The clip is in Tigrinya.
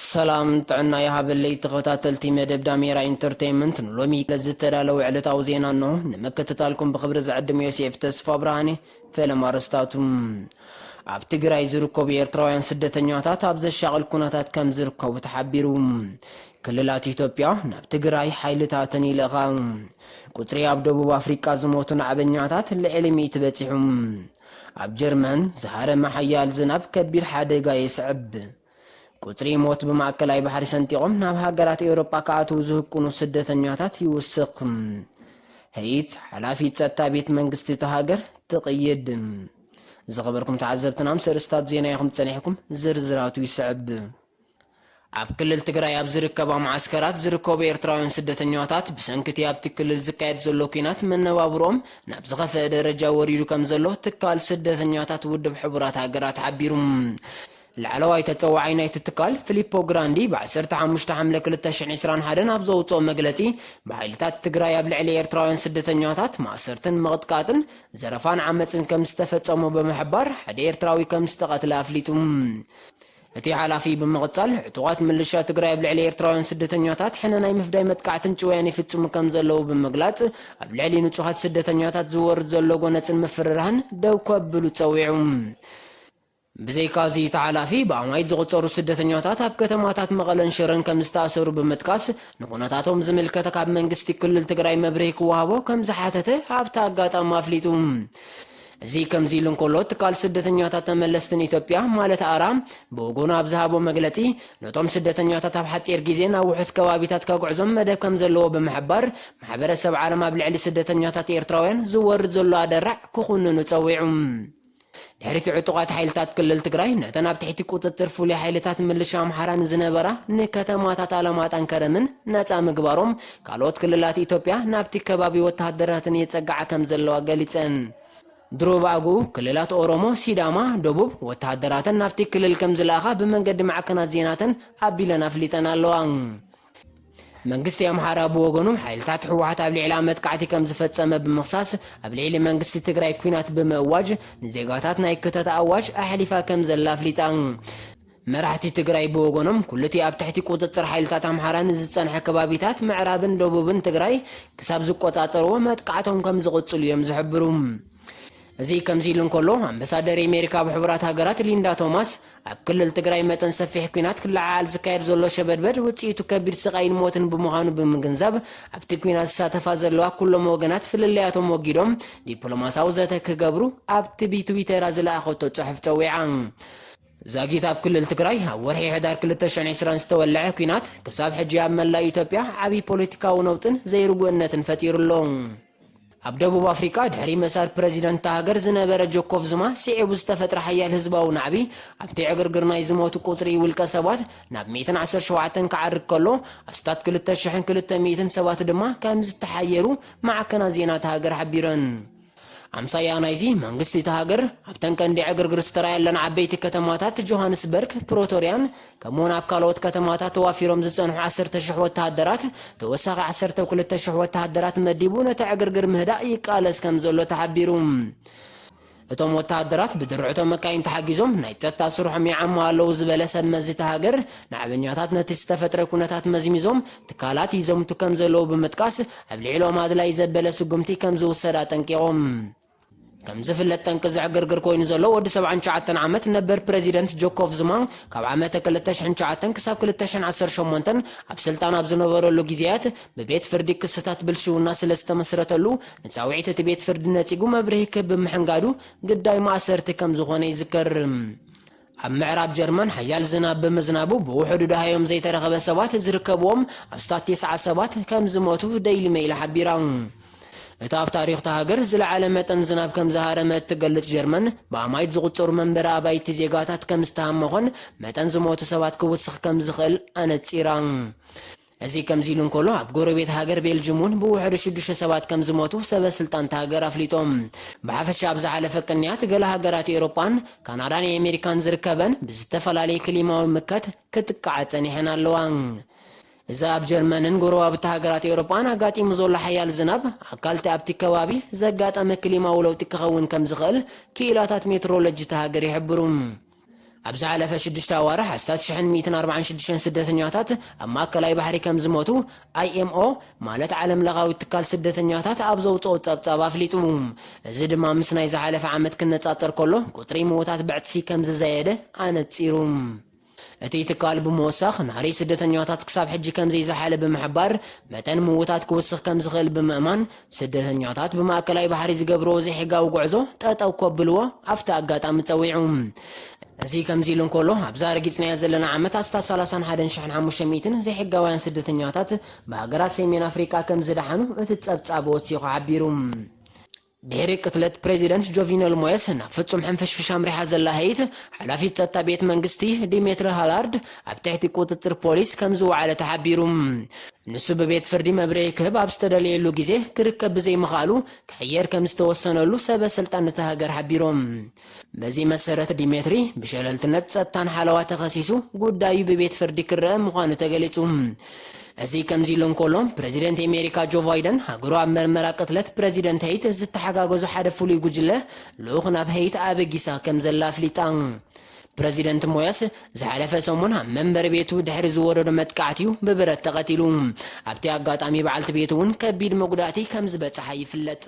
ሰላም ጥዕና ይሃበለይ ተኸታተልቲ መደብ ዳሜራ ኢንተርቴይንመንት፣ ንሎሚ ዝተዳለወ ዕለታዊ ዜና እንሆ ንምክትታልኩም ብኽብሪ ዝዕድም ዮሴፍ ተስፋ ብርሃኔ። ፈለማ ኣርእስታቱ። ኣብ ትግራይ ዝርከቡ ኤርትራውያን ስደተኛታት ኣብ ዘሻቕል ኩነታት ከም ዝርከቡ ተሓቢሩ። ክልላት ኢትዮጵያ ናብ ትግራይ ሓይልታተን ይልእኻ። ቁጽሪ ኣብ ደቡብ ኣፍሪቃ ዝሞቱ ናዕበኛታት ልዕሊ ሚእቲ በጺሑ። ኣብ ጀርመን ዝሃረመ ሓያል ዝናብ ከቢድ ሓደጋ የስዕብ። ቁጽሪ ሞት ብማእከላይ ባሕሪ ሰንጢቖም ናብ ሃገራት ኤውሮጳ ክኣትዉ ዝህቅኑ ስደተኛታት ይውስኽ። ሄይት ሓላፊ ጸጥታ ቤት መንግስቲ እታ ሃገር ትቕይድ። ዝኸበርኩም ተዓዘብትና፣ ምስ ኣርእስታት ዜና ኢኹም ጸኒሕኩም፣ ዝርዝራቱ ይስዕብ። ኣብ ክልል ትግራይ ኣብ ዝርከባ መዓስከራት ዝርከቡ ኤርትራውያን ስደተኛታት ብሰንክቲ ኣብቲ ክልል ዝካየድ ዘሎ ኲናት መነባብሮኦም ናብ ዝኸፍአ ደረጃ ወሪዱ ከም ዘሎ ትካል ስደተኛታት ውድብ ሕቡራት ሃገራት ሓቢሩ። ላዕለዋይ ተጸዋዓይ ናይቲ ትካል ፊሊፖ ግራንዲ ብ ዓሰርተ ሓሙሽተ ሓምለ ክልተ ሽሕን ዕስራን ሓደን ኣብ ዘውጽኦ መግለጺ፣ ብሓይልታት ትግራይ ኣብ ልዕሊ ኤርትራውያን ስደተኛታት ማእሰርትን ምቕጥቃጥን ዘረፋን ዓመጽን ከም ዝተፈጸሙ ብምሕባር፣ ሓደ ኤርትራዊ ከም ዝተቐትለ ኣፍሊጡ። እቲ ሓላፊ ብምቕጻል፣ ዕጡቓት ምልሻ ትግራይ ኣብ ልዕሊ ኤርትራውያን ስደተኛታት ሕነ ናይ ምፍዳይ መጥቃዕትን ጭውያን ይፍጽሙ ከም ዘለዉ ብምግላጽ፣ ኣብ ልዕሊ ንጹሃት ስደተኛታት ዝወርድ ዘሎ ጎነጽን ምፍርራህን ደው ከብሉ ጸዊዑ። ብዘይካዚ፣ እቲ ሓላፊ ብኣማኢት ዝቑጸሩ ስደተኛታት ኣብ ከተማታት መቐለን ሽረን ከም ዝተኣሰሩ ብምጥቃስ፣ ንኩነታቶም ዝምልከት ካብ መንግስቲ ክልል ትግራይ መብርሂ ክወሃቦ ከም ዝሓተተ ኣብቲ ኣጋጣሚ ኣፍሊጡ። እዚ ከምዚ ኢሉ እንከሎ፣ ትካል ስደተኛታት ተመለስትን ኢትዮጵያ ማለት ኣራ ብወገኑ ኣብ ዝሃቦ መግለጺ፣ ነቶም ስደተኛታት ኣብ ሓጺር ግዜ ናብ ውሑስ ከባቢታት ከጉዕዞም መደብ ከም ዘለዎ ብምሕባር፣ ማሕበረሰብ ዓለም ኣብ ልዕሊ ስደተኛታት ኤርትራውያን ዝወርድ ዘሎ ኣደራዕ ክኹንኑ ጸዊዑ። ድሕሪ እቲ ዕጡቓት ሓይልታት ክልል ትግራይ ነተን ኣብ ትሕቲ ቁጽጽር ፍሉይ ሓይልታት ምልሻ ኣምሓራ ንዝነበራ ንከተማታት ኣላማጣን ከረምን ነጻ ምግባሮም፣ ካልኦት ክልላት ኢትዮጵያ ናብቲ ከባቢ ወተሃደራተን የጸግዓ ከም ዘለዋ ገሊጸን። ድሮ ብኣግኡ ክልላት ኦሮሞ፣ ሲዳማ፣ ደቡብ ወተሃደራተን ናብቲ ክልል ከም ዝለኣኻ ብመንገዲ ማዕከናት ዜናተን ኣቢለን ኣፍሊጠን ኣለዋ። መንግስቲ ኣምሓራ ብወገኑ፣ ሓይልታት ህወሓት ኣብ ልዕሊኣ መጥቃዕቲ ከም ዝፈጸመ ብምኽሳስ፣ ኣብ ልዕሊ መንግስቲ ትግራይ ኲናት ብምእዋጅ፣ ንዜጋታት ናይ ክተት ኣዋጅ ኣሕሊፋ ከም ዘላ ኣፍሊጣ። መራሕቲ ትግራይ ብወገኖም፣ ኩሉቲ ኣብ ትሕቲ ቁጽጽር ሓይልታት ኣምሓራ ንዝጸንሐ ከባቢታት ምዕራብን ደቡብን ትግራይ ክሳብ ዝቆጻጸርዎ መጥቃዕቶም ከም ዝቕጽሉ እዮም ዝሕብሩ። እዚ ከምዚ ኢሉ እንከሎ፣ ኣምባሳደር ኣሜሪካ ኣብ ሕቡራት ሃገራት ሊንዳ ቶማስ፣ ኣብ ክልል ትግራይ መጠን ሰፊሕ ኲናት ክለዓዓል ዝካየድ ዘሎ ሸበድበድ ውጽኢቱ ከቢድ ስቓይን ሞትን ብምዃኑ ብምግንዛብ፣ ኣብቲ ኲናት ዝሳተፋ ዘለዋ ኩሎም ወገናት ፍልልያቶም ወጊዶም ዲፕሎማሳዊ ዘተ ክገብሩ ኣብቲ ብትዊተራ ዝለኣኸቶ ጽሑፍ ጸዊዓ። ዛጊት ኣብ ክልል ትግራይ ኣብ ወርሒ ሕዳር ክልተ ሽሕን ዕስራን ዝተወልዐ ኲናት ክሳብ ሕጂ ኣብ መላእ ኢትዮጵያ ዓቢ ፖለቲካዊ ነውጥን ዘይርጉእነትን ፈጢሩ ኣሎ። ኣብ ደቡብ ኣፍሪቃ ድሕሪ ምእሳር ፕረዚደንት እታ ሃገር ዝነበረ ጆኮፍ ዙማ ስዒቡ ዝተፈጥረ ሓያል ህዝባዊ ናዕቢ፣ ኣብቲ ዕግርግር ናይ ዝሞቱ ቁጽሪ ውልቀ ሰባት ናብ ሚእትን ዓሰርተ ሸውዓተን ክዓርግ ከሎ፣ ኣስታት ክልተ ሽሕን ክልተ ሚእትን ሰባት ድማ ከም ዝተሓየሩ ማዕከናት ዜና እታ ሃገር ሓቢረን። ኣምሳያ ናይዚ፣ መንግስቲ እታ ሃገር ኣብተን ቀንዲ ዕግርግር ዝተራእየለን ዓበይቲ ከተማታት ጆሃንስበርግ፣ ፕሪቶርያን ከምኡውን ኣብ ካልኦት ከተማታት ተዋፊሮም ዝጸንሑ ዓሰርተ ሽሕ ወተሃደራት፣ ተወሳኺ ዓሰርተ ክልተ ሽሕ ወተሃደራት መዲቡ ነቲ ዕግርግር ምህዳእ ይቃለስ ከም ዘሎ ተሓቢሩ። እቶም ወተሃደራት ብድርዕቶ መካይን ተሓጊዞም ናይ ጸጥታ ስርሖም ይዓሙ ኣለዉ ዝበለ ሰብ መዚ እታ ሃገር፣ ናዕበኛታት ነቲ ዝተፈጥረ ኩነታት መዝሚዞም ትካላት ይዘምቱ ከም ዘለዉ ብምጥቃስ፣ ኣብ ልዕሊኦም ኣድላይ ዘበለ ስጉምቲ ከም ዝውሰድ ኣጠንቂቖም። ከም ዝፍለጥ፣ ጠንቂ እዚ ዕግርግር ኮይኑ ዘሎ ወዲ ሰብዓን ትሽዓተን ዓመት ነበር ፕረዚደንት ጆኮፍ ዙማ፣ ካብ ዓመተ ክልተ ሽሕን ትሽዓተን ክሳብ ክልተ ሽሕን ዓሰርተ ሸሞንተን ኣብ ስልጣን ኣብ ዝነበረሉ ግዜያት፣ ብቤት ፍርዲ ክስታት ብልሽውና ስለ ዝተመስረተሉ፣ ንጻውዒት እቲ ቤት ፍርዲ ነጺጉ መብርሂ ክህብ ብምሕንጋዱ፣ ግዳይ ማእሰርቲ ከም ዝኾነ ይዝከር። ኣብ ምዕራብ ጀርመን ሓያል ዝናብ ብምዝናቡ፣ ብውሕዱ ደሃዮም ዘይተረኸበ ሰባት ዝርከብዎም ኣስታት ተስዓ ሰባት ከም ዝሞቱ ደይሊ ሜይል ሓቢራ። እታ ኣብ ታሪኽ እታ ሃገር ዝለዓለ መጠን ዝናብ ከም ዝሃረመ እትገልጽ ጀርመን፣ ብኣማኢት ዝቑጸሩ መንበሪ ኣባይቲ ዜጋታት ከም ዝተሃመኾን መጠን ዝሞቱ ሰባት ክውስኽ ከም ዝኽእል ኣነጺራ። እዚ ከምዚ ኢሉ እንከሎ፣ ኣብ ጎረቤት ሃገር ቤልጅም እውን ብውሕዱ ሽዱሽተ ሰባት ከም ዝሞቱ ሰበ ስልጣን እታ ሃገር ኣፍሊጦም። ብሓፈሻ፣ ኣብ ዝሓለፈ ቅንያት ገለ ሃገራት ኤውሮጳን ካናዳን ኣሜሪካን ዝርከበን ብዝተፈላለየ ክሊማዊ ምከት ክጥቃዓ ጸኒሐን ኣለዋ። እዚ ኣብ ጀርመንን ጎረባብቲ ሃገራት ኤውሮጳን ኣጋጢሙ ዘሎ ሓያል ዝናብ፣ ኣካልቲ ኣብቲ ከባቢ ዘጋጠመ ክሊማዊ ለውጢ ክኸውን ከም ዝኽእል ክኢላታት ሜትሮሎጂ እታ ሃገር ይሕብሩ። ኣብ ዝሓለፈ ሽዱሽተ ኣዋርሕ ኣስታት ሽሕን ሚእትን ኣርባዓን ሽዱሽተን ስደተኛታት ኣብ ማእከላይ ባሕሪ ከም ዝሞቱ፣ ኣይኤምኦ ማለት ዓለም ለኻዊ ትካል ስደተኛታት ኣብ ዘውፅኦ ጸብጻብ ኣፍሊጡ። እዚ ድማ ምስ ናይ ዝሓለፈ ዓመት ክነጻጸር ከሎ ቁጽሪ ምዉታት ብዕጽፊ ከም ዝዘየደ ኣነጺሩ። እቲ ትካል ብምውሳኽ፣ ናህሪ ስደተኛታት ክሳብ ሕጂ ከም ዘይዝሓለ ብምሕባር፣ መጠን ምዉታት ክውስኽ ከም ዝኽእል ብምእማን፣ ስደተኛታት ብማእከላይ ባሕሪ ዝገብርዎ ዘይሕጋዊ ጉዕዞ ጠጠው ከብልዎ ኣብቲ ኣጋጣሚ ጸዊዑ። እዚ ከምዚ ኢሉ እንከሎ፣ ኣብዛ ረጊጽናያ ዘለና ዓመት ኣስታት ሰላሳን ሓደን ሽሕን ሓሙሽተ ሚእትን ዘይሕጋውያን ስደተኛታት ብሃገራት ሰሜን ኣፍሪቃ ከም ዝደሓኑ እቲ ጸብጻብ ወሲኹ ሓቢሩ። ድሕሪ ቅትለት ፕሬዚደንት ጆቪነል ሞየስ ናብ ፍጹም ሕንፍሽፍሽ ኣምሪሓ ዘላ ሀይት፣ ሓላፊት ጸጥታ ቤት መንግስቲ ዲሜትሪ ሃላርድ ኣብ ትሕቲ ቁጽጽር ፖሊስ ከም ዝወዓለ ተሓቢሩ። ንሱ ብቤት ፍርዲ መብርሂ ክህብ ኣብ ዝተደለየሉ ግዜ ክርከብ ብዘይምኽኣሉ ክሕየር ከም ዝተወሰነሉ ሰበ ስልጣን እታ ሃገር ሓቢሮም። በዚ መሰረት ዲሜትሪ ብሸለልትነት ጸጥታን ሓለዋ ተኸሲሱ ጉዳዩ ብቤት ፍርዲ ክረአ ምዃኑ ተገሊጹ። እዚ ከምዚ ኢሉ እንከሎ፣ ፕሬዚደንት ኣሜሪካ ጆ ባይደን ሃገሩ ኣብ መርመራ ቅትለት ፕሬዚደንት ሄይት ዝተሓጋገዙ ሓደ ፍሉይ ጉጅለ ልኡኽ ናብ ሄይት ኣበጊሳ ከም ዘላ ኣፍሊጣ። ፕሬዚደንት ሞያስ ዝሓለፈ ሰሙን ኣብ መንበሪ ቤቱ ድሕሪ ዝወረዶ መጥቃዕቲ እዩ ብብረት ተቐቲሉ። ኣብቲ ኣጋጣሚ በዓልቲ ቤቱ እውን ከቢድ መጉዳእቲ ከም ዝበጽሓ ይፍለጥ።